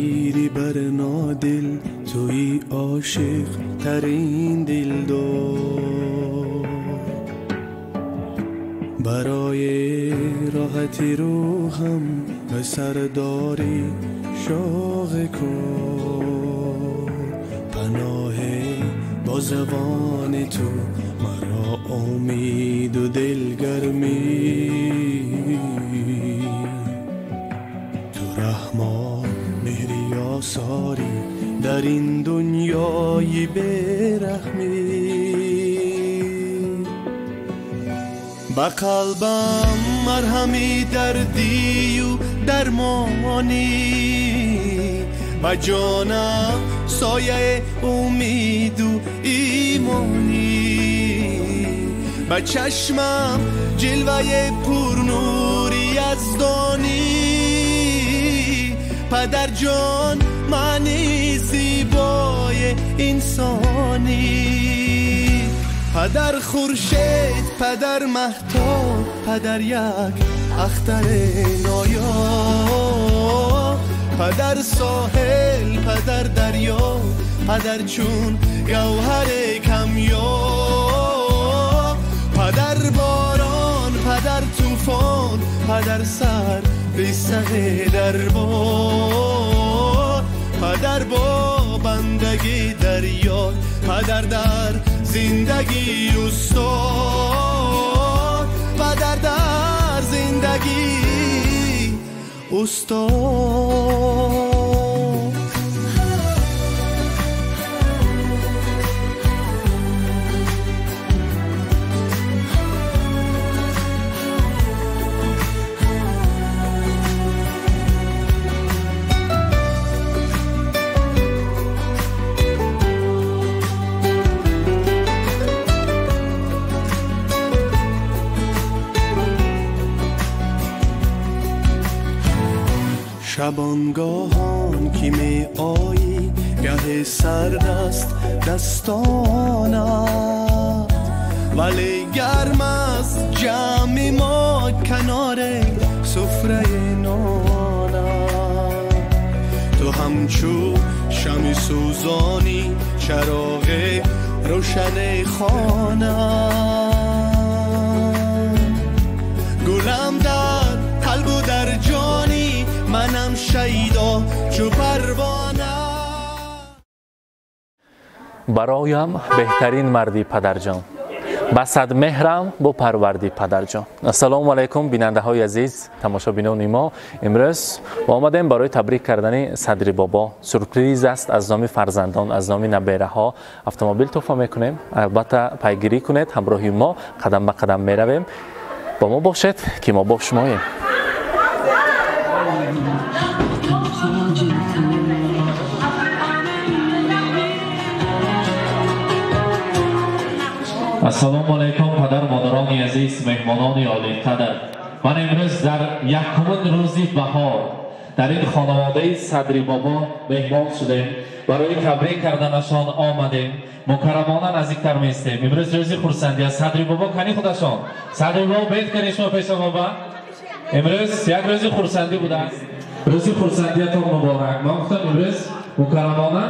میری بر نادل توی عاشق ترین دلدار برای راحتی روحم به سرداری شوق کن پناه با زبان تو مرا امید و دلگرمی تو رحمان مهری آثاری در این دنیای بی‌رحمی با قلبم مرهمی دردی و درمانی با جانم سایه امید و ایمانی با چشمم جلوه پرنوری از دانی پدر جان معنی زیبای انسانی پدر خورشید پدر مهتاب پدر یک اختر نایاب پدر ساحل پدر دریا پدر چون گوهر کمیاب پدر باران پدر طوفان پدر سر به سر دربار پدر با بندگی دریا پدر در زندگی استاد پدر در زندگی استاد. شبانگاهان که می آیی گه سرد است دستانت ولی گرم است جمع ما کنار سفره نانت تو همچو شمع سوزانی چراغ روشن خانه گلم در قلب و در جانی منم شیدا چو پروانه. برایم بهترین مردی پدرجان به صد مهرم با پروردی پدرجان. السلام علیکم بیننده های عزیز، تماشابینان ما. امروز آمدیم برای تبریک کردن صدری بابا. سورپریز است از نام فرزندان، از نام نبیره ها. اتومبیل تحفه میکنیم. البته پیگیری کنید، همراهی ما قدم به قدم میرویم. با ما باشید که ما با شماییم. السلام علیکم پدر مادران عزیز، مهمانان عالی قدر. من امروز در یکمین روز بهار در این خانواده صدری بابا مهمان شدیم. برای تبریک کردنشان آمدیم. مکرمانه نزدیکتر میستیم. امروز روز خرسندی است. صدری بابا کنی خودشان. صدری بابا بیت کنی شما پیش بابا. امروز یک روز خرسندی بوده است. روز خرسندیتان مبارک. من گفتم امروز مکرمانه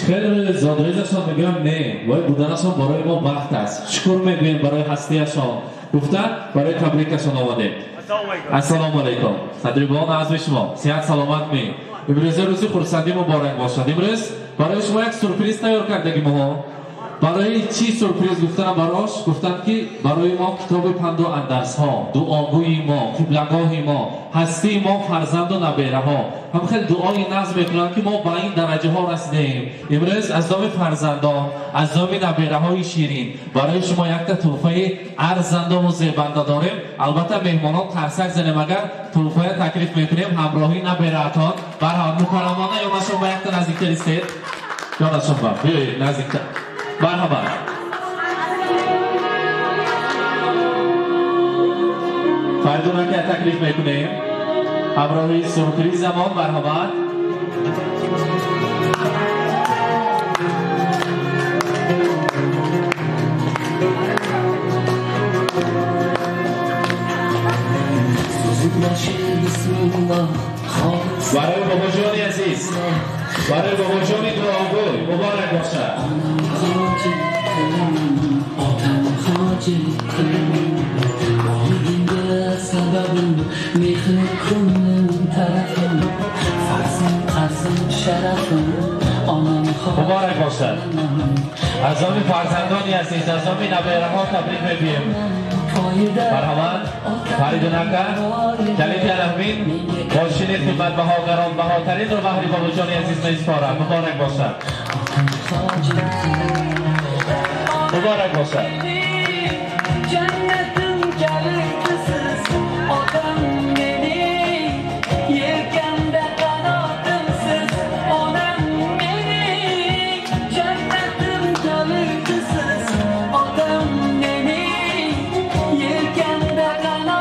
خیلی زادروزشان میگم نه، وای بودنشان برای ما بخت است. شکر میگوییم برای هستیشان. گفتن برای تبریکشان آمدیم. السلام علیکم صدری بابا، از شما صحت سلامت می. امروز روز خرسندی مبارک باشد. امروز برای شما یک سورپریز تیار کردیم ما. برای چی سورپریز گفتن براش؟ گفتن که برای ما کتاب پند و اندرس ها، دعاگوی ما، قبلگاه ما، هستی ما، فرزند و نبیره ها، هم خیلی دعای نظم میکنن که ما به این درجه ها رسیدیم. امروز از نام فرزندان، از نام نبیره های شیرین برای شما یک تا تحفه ارزنده و زیبنده داریم. البته مهمانان ترسک زنیم اگر تحفه تکلیف میکنیم همراهی نبیره‌تان. برها مکرمانه یا شما یک تا نزدیکتر استید، یا شما بیایید نزدیکتر. مرحبا. فردون که تکلیف میکنیم همراهی سورپریز زمان. مرحبا. برای بابا جان عزیز Барои бобоҷони дуогӯй муборак бошад. Муборак бошад. Аз номи фарзандони азиз, аз номи набераҳо табрик мегӯем. Марҳамат, Фаридун ака, калиди алаҳмин мошини қиматбаҳо, гаронбаҳотаринро баҳри бобоҷони азиз месупорад. Муборак бошад. Муборак бошад.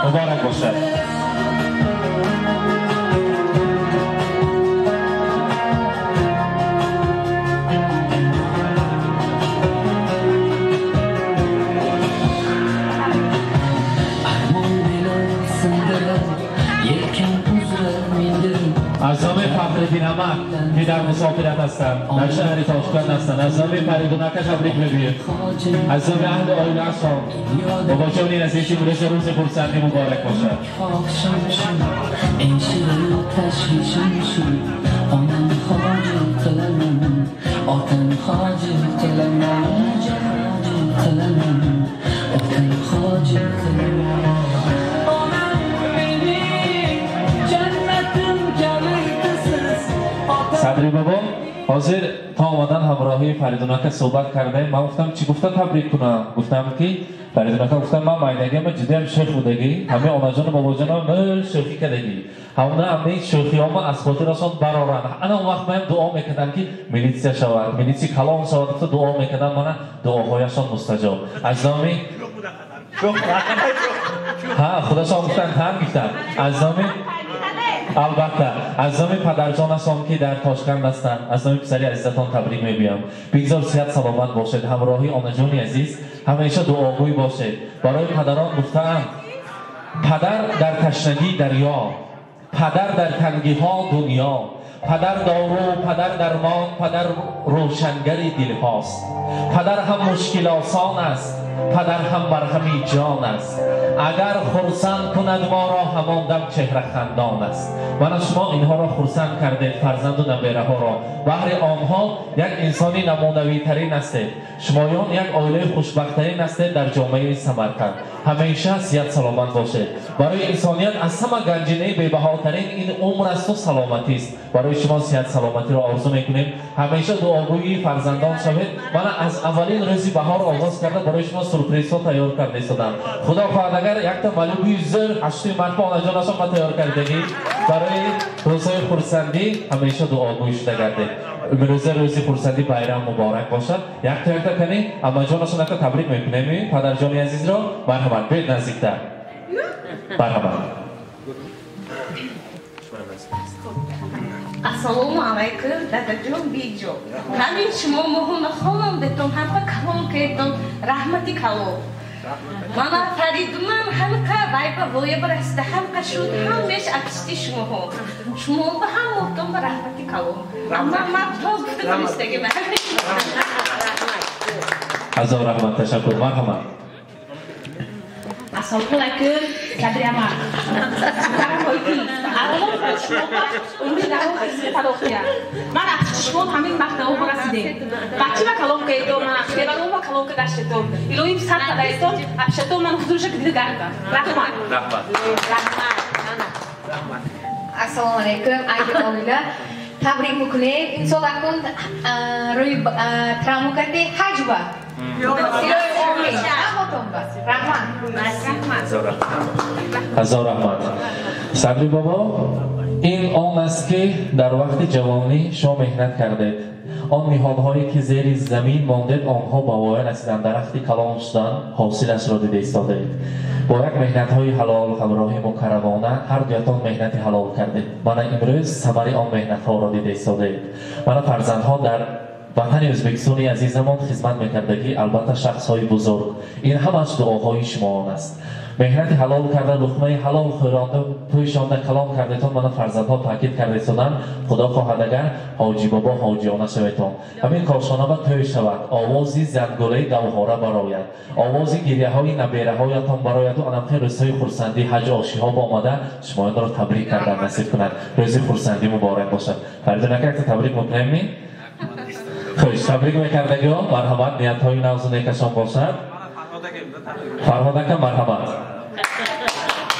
Муборак бошад. Аз номи Фахриддин ама ки дар мусофират ҳастанд, дар шаҳри Тошканд ҳастанд, аз номи Фаридун ака табрик мегӯем. Аз номи аҳли оилаашон бобоҷони азиз, имрӯз рӯзи хурсандӣ муборак бошад. Садри бобо, ҳозир то омадан ҳамроҳии Фаридун ака суҳбат кардаем. Ман гуфтам чӣ гуфта табрик кунам? Гуфтам ки Фаридун ака гуфтам ман майдагиама ҷудоям шӯх будагӣ, ҳамаи онаҷону бобоҷонам шӯхӣ кардагӣ. Ҳамна ҳамаи шӯхиҳома аз хотирашон бароранд. Ана он вақт маям дуо мекардам ки милитсия шавад, милитси калон шавад, гуфта дуо мекардам, мана дуоҳояшон мустаҷоб. Аз номи ҳа худашон гуфтанд, ҳам гуфтанд. Аз номи албатта, аз номи падарҷонашон ки дар Тошканд ҳастанд, аз номи писари азизатон табрик мегӯям. Бигзор сиҳат саломат бошед, ҳамроҳи онаҷони азиз ҳамеша дуогӯй бошед. Барои падарон гуфтаанд: падар дар ташнагии дарё, падар дар тангиҳо дунё, падар дору, падар дармон, падар рӯшангари дилҳост. Падар ҳам мушкилосон аст, падар ҳам марҳами ҷон аст. Агар хурсанд кунад моро, ҳамон дам чеҳра хандон аст. Мана шумо инҳоро хурсанд кардед, фарзанду набераҳоро. Баҳри онҳо як инсони намунавитарин ҳастед. Шумоён як оилаи хушбахттарин ҳастед дар ҷомеаи Самарқанд. Ҳамеша сиҳат саломат бошед. Барои инсоният аз ҳама ганҷинаи бебаҳотарин ин умр асту саломатист. Барои шумо сиҳат саломатиро орзу мекунем. Ҳамеша дуогӯии фарзандон шавед. Мана аз аввалин рӯзи баҳор оғоз карда барои шумо сюрпризҳо тайёр карда истодам. Худо хоҳад агар якта малюби зӯр ҳаштуи марфа онаҷонашон ба тайёр кардагӣ. Барои рӯзҳои хурсандӣ ҳамеша дуогӯй шуда гардед. Имрӯза рӯзи хурсандӣ байрам муборак бошад. Якта якта кани амаҷонашон якта табрик мекунем падарҷони азизро. Марҳамат, биёед наздиктар. Марҳамат. Ассалому алайкум, дадаҷон биҷо. Ҳамин шумо моҳона хонондетон, ҳамқа калон кардетон, раҳмати калон. Мана Фаридунам ҳамқа вайба воя барасида, ҳамқа шуд, ҳамеш аксти шумоҳо. Шумо ба ҳамотон ба раҳмати калон. Амма ман то гуфта донистагим. Ҳазор раҳмат, ташаккур. Марҳамат. Ассалому алайкум, Садри ама. Ман шумо ҳамин мактабо расидем. Бачима калон кардом, хебарома калон гаштетон. Илоҳим сар кадаистон, абшатон ман ҳузурша дида гардам. Раҳмат. Раҳмат. Раҳмат. Ассалому алайкум, айби оила. Табрик мекунем. Имсол акун рӯи траму карди ҳаҷба. Ҳазор раҳмат. Садри бобо, ин он аст ки дар вақти ҷавонӣ шумо меҳнат кардед. Он ниҳодҳое ки зери замин мондед, онҳо ба воя расиданд, дарахти калон шуданд, ҳосилашро дида истодаед. Бо як меҳнатҳои ҳалол, ҳамроҳи мукаррамона ҳар дуятон меҳнати ҳалол кардед. Мана имрӯз самари он меҳнатҳоро дида истодаед. Мана фарзандҳо дар ватани Ӯзбекистони азизамон хизмат мекардагӣ, албатта шахсҳои бузург. Ин ҳамаш дуоҳои шумоон аст. Меҳнати ҳалол карда, луқмаи ҳалол хӯронда, пӯшонда, калон кардетон, мана фарзандҳо таъкид кардесонанд. Худо хоҳад агар ҳоҷи бобо ҳоҷиёна шаветон. Ҳамин кошона ба тӯй шавад, овози зангулаи гавҳора барояд, овози гиряҳои набераҳоятон барояду анамхи рӯзҳои хурсандӣ ҳаҷ ошиҳо ба омада шумоёнро табрик кардан насиб кунад. Рӯзи хурсандӣ муборак бошад. Фаридун ака, якта табрик мекунем ми? Хуш, табрик мекардагиҳо, марҳамат, ниятҳои навзу некашон бошад. Фарҳод ака, марҳамат.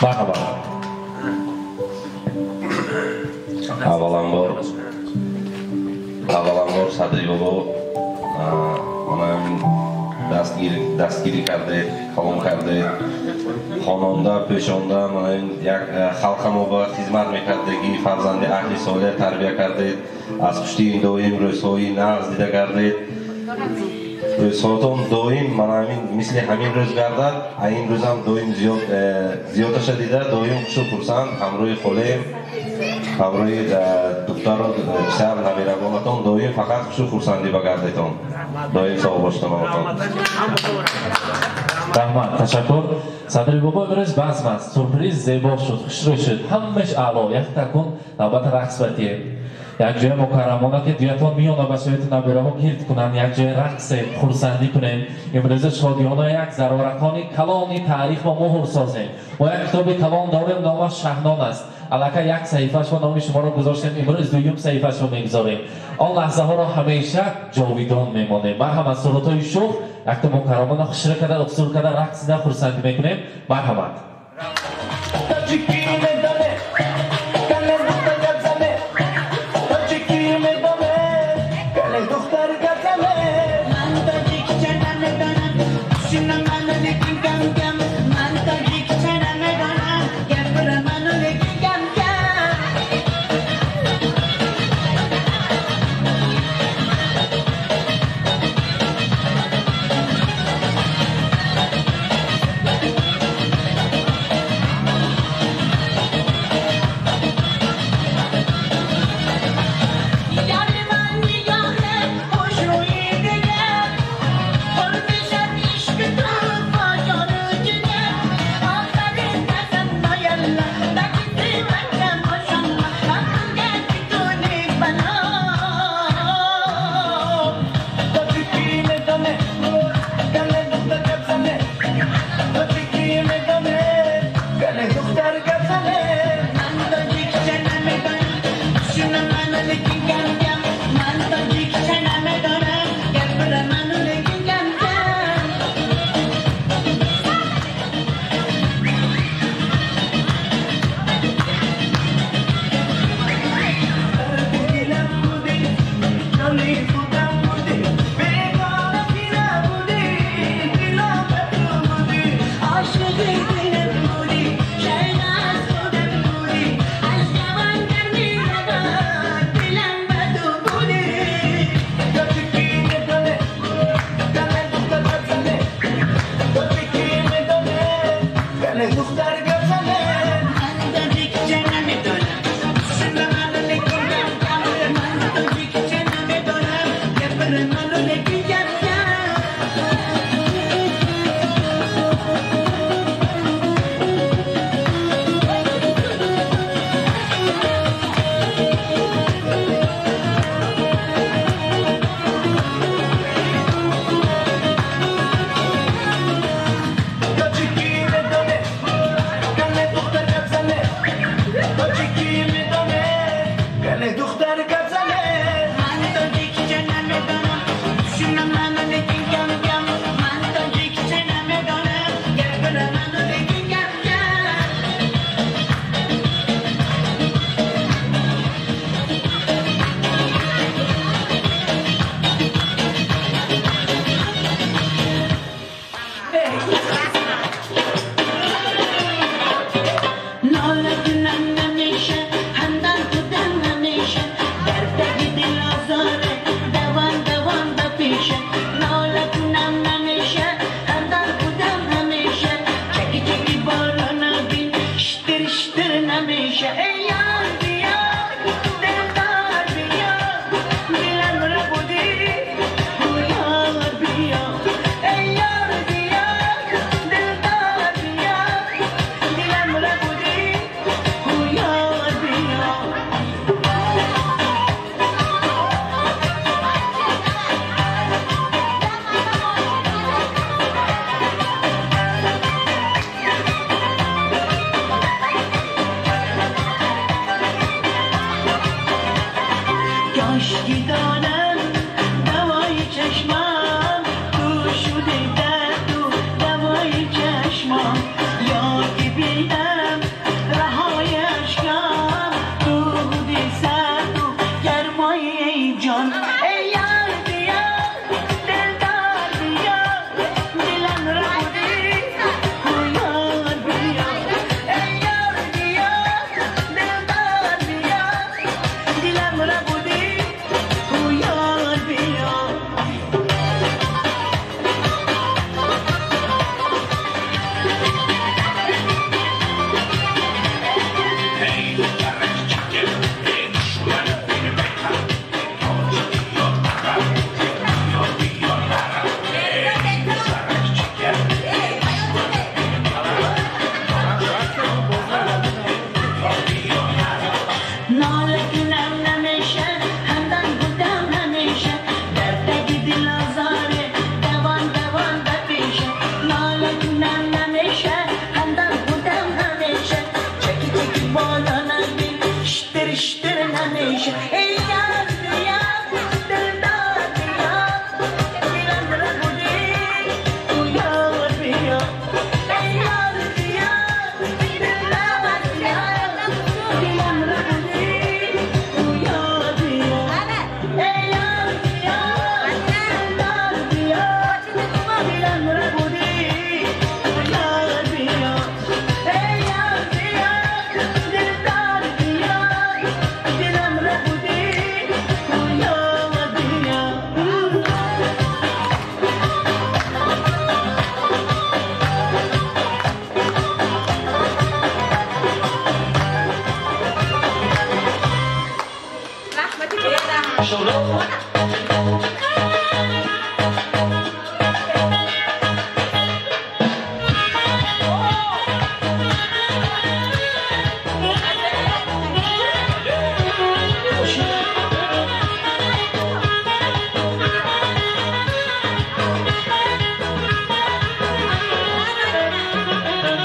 Марҳамат. Авваланбор Садри бобо манам дастгирӣ кардед, калом кардед, хононда, пӯшонда, манам як халқамо ба хизмат мекардагӣ, фарзанди аҳли солеҳ тарбия кардед, аз пушти ин доим рӯзҳои нағз дида кардед. Рӯзҳотон доим мана ҳамин мисли ҳамин рӯз гардад, а ин рӯзам доим зиёдаша дида, доим хушу хурсанд, ҳамрӯи холем, ҳамрӯи духтару писар наберагонатон доим фақат хушу хурсандӣ ба гардетон. Доим сог бошед ҳаматон. Раҳмат, ташаккур. Садри бобо имрӯз базм аст, сюрприз зебо шуд, хушрӯй шуд, ҳамаш аъло. Якта кун навбат рақс батием. Як ҷоя мукаррамона ки дуятон миёна ба шароити набераҳо гирд кунанд, як ҷоя рақсе хурсандӣ кунем. Имрӯза шодиёна як зароракони калони таърих ва муҳр созем. Мо як китоби калон дорем, номаш Шаҳнон аст. Аллакай як саҳифашро номи шуморо гузоштем, имрӯз дуюм саҳифашро мегузорем. Он лаҳзаҳоро ҳамеша ҷовидон мемонем. Марҳамат, суратҳои шӯх якта мукаррамона хушра карда, уқсур карда, рақсида хурсандӣ мекунем. Марҳамат. خشکی دانم دوای چشمم تو شده درد و دوای چشمم یا که بینم رهای اشکم تو بودی سرد و گرمای جان ای یار بیا دلدار بیا دلم ربودی یار بیا ای یار بیا دلدار بیا دلم ربودی یار بیا. ناله کنم نمیشه همدم بودم همیشه در تگ دل آزاره دوان دوان بپیشه ناله کنم نمیشه همدم بودم همیشه چکی چکی بالا نبی شتر شتر نمیشه ای یار بیا دلدار بیا دلم ربودی تو یار بیا ای یار بیا دلدار بیا دلم ربودی تو یار بیا ای یار بیا دلدار بیا دلم ربودی تو یار بیا ای یار بیا دلدار بیا دلم ربودی تو یار بیا. رحمتی پدرم.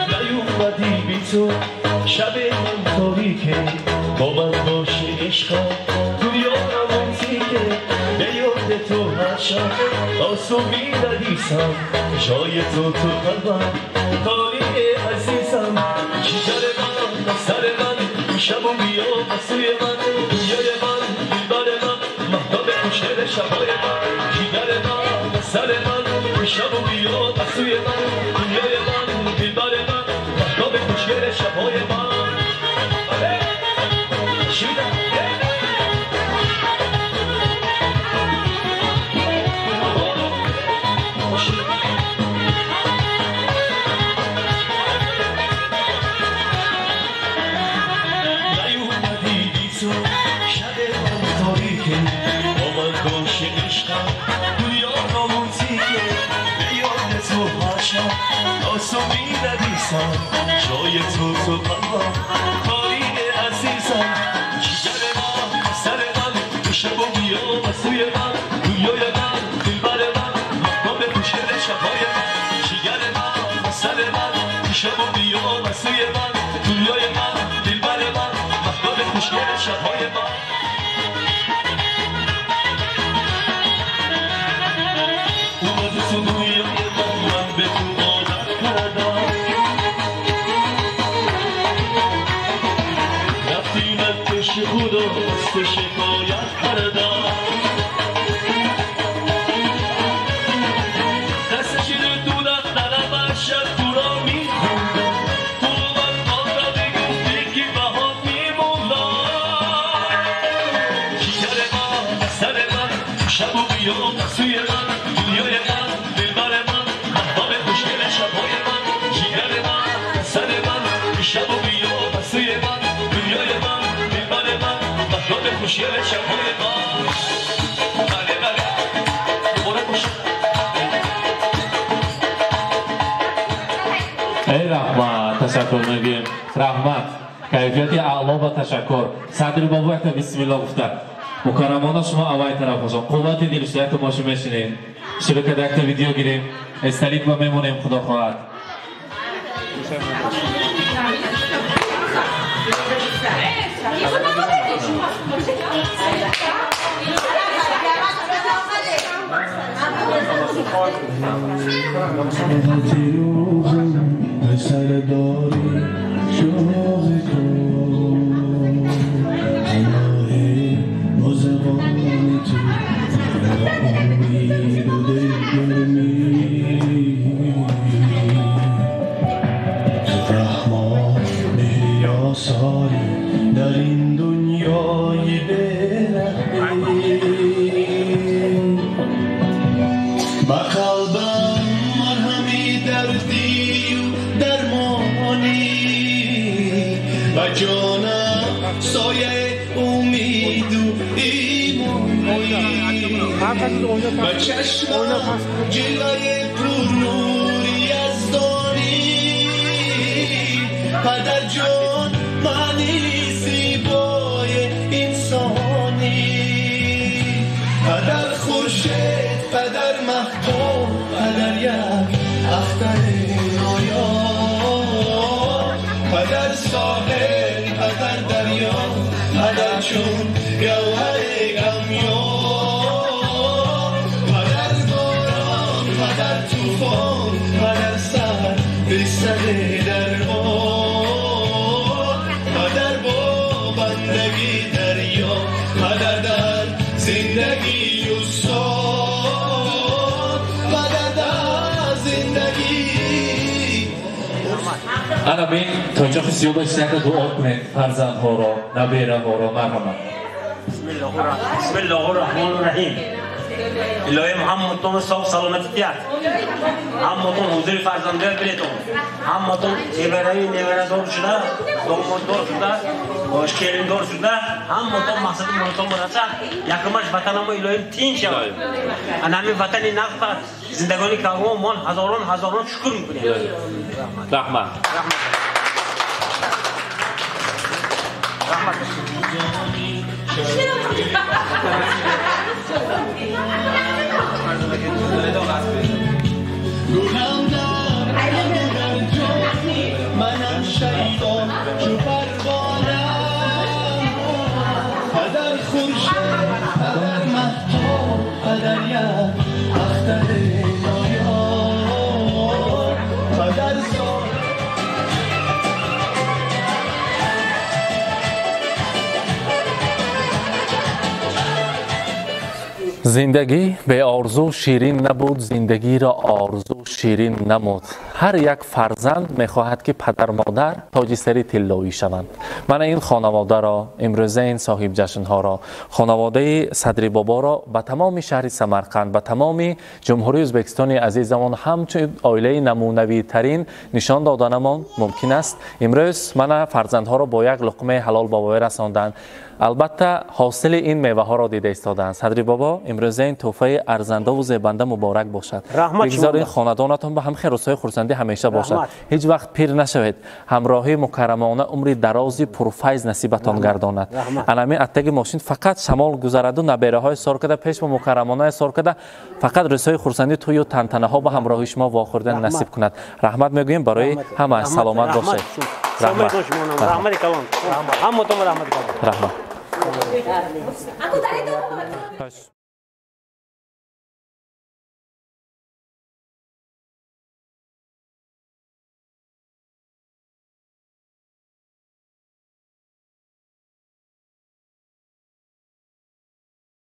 نیومدی بی تو شب من تاریکه با من باشه عشقم دنیا رومانتیکه به یاد تو هر شب آسو می‌نویسم جای تو تو قلبم خالی عزیزم جگر من سر من شب و بیا سوی من دنیای من دلبر من مهتاب خوشگل شبای من جگر من سر من شب و بیا سوی من دنیای من دلبر من مهتاب خوشگل شبای من. بله شیدا نیومدی بی تو شب من تاریکه با من باشه عشقم دنیا رومانتیکه به یاد تو هر شب آسو می‌نویسم جای تو تو قلبم خالی عزیزم جگر من سر من شب و بیا سوی من دنیای من دلبر من مهتاب خوشگل شبای من جگر من سر من شب و بیا سوی من دنیای من دلبر من مهتاب خوشگل شبای من. اومدی تو دنیای من من به تو عادت کردم رفتی من پیش خدا از تو شکایت کردم دست شیر دولت درم هر شب تو را میخوندم تو من آن را میگفتی که بهات میموندم جگر من سر من شب و بیا سوی من دنیای من دلبر من مهتاب خوشگل شبهای من جگر من سر من شب و بیا سوی من دنیای من دلبر من مهتاب خوشگل شبهای من. بله بله مبارک باشه. ای رحمت تشکر میگیم رحمت کیفیت اعلا و تشکر صدر بابا یک بسم الله گفته مکرمانه شما اول طرف باشم قوت دل یک ماشین میشینیم شروع کرده یک ویدیو گیریم استالیت با میمونیم خدا خواهد. Thank you. در این دنیای بی‌رحمی با قلبم مرهمی دردی و درمانی و جانم سایه امید و ایمانی و چشمم جلوه پرنور یزدانی پدر جان معنی زیبای انسانی پدر خورشید پدر مهتاب پدر یک اختر نایاب پدر ساحل پدر دریا پدر چون گوهر کمیاب پدر باران پدر طوفان پدر سر به سر درمان پدر با بندگی دریا پدر در زندگی استاد پدر در زندگی انا بین تا جا خیلی زیاد دعا کنید فرزندها را نبیره ها را مرحمت. بسم الله الرحمن الرحیم. الهی همتون صاحب سلامتی تیاد همتون حضور فرزنده بلیتون همتون چهره‌ای نوره شده домоддор шуда келиндор шуда ҳаматон мақсади муродтон барасад. Якумаш ватанамо илоҳим тинч шавад. Ана ҳамин ватани нағз зиндагонӣ кардам мон ҳазорон ҳазорон шукр мекунем. Раҳмат. Раҳмат. منم شیدا چو پروانم پدر خورشید پدر مهتاب پدر یک اختر نایاب پدر سال. زندگی به آرزو شیرین نبود، زندگی را آرزو شیرین نمود. هر یک فرزند میخواهد که پدر مادر تاج سری طلایی شوند. من این خانواده را امروزه این صاحب جشن ها را خانواده صدری بابا را به تمام شهر سمرقند به تمام جمهوری ازبکستان عزیزمان همچون عائله نمونوی ترین نشان دادنمان ممکن است. امروز من فرزندها را با یک لقمه حلال بابای رساندند. البته حاصل این میوه ها را دیده ایستادند. صدری بابا امروزه این تحفه ارزنده و زیبنده مبارک باشد. بگذار این خاندانتان به هم خیر روزهای خرسندی همیشه باشد. هیچ وقت پیر نشوید. همراهی مکرمانه عمری درازی پرفیض نصیبتان گرداند. انمی اتگ ماشین فقط شمال گذرد و نبیره های سار کرده پیش با مکرمانه سار کرده فقط روزهای خرسندی توی و تنتنه ها به همراهی شما واخوردن نصیب کند. رحمت میگوییم برای همه. سلامت باشید. رحمت. رحمت کلام. رحمت. رحمت.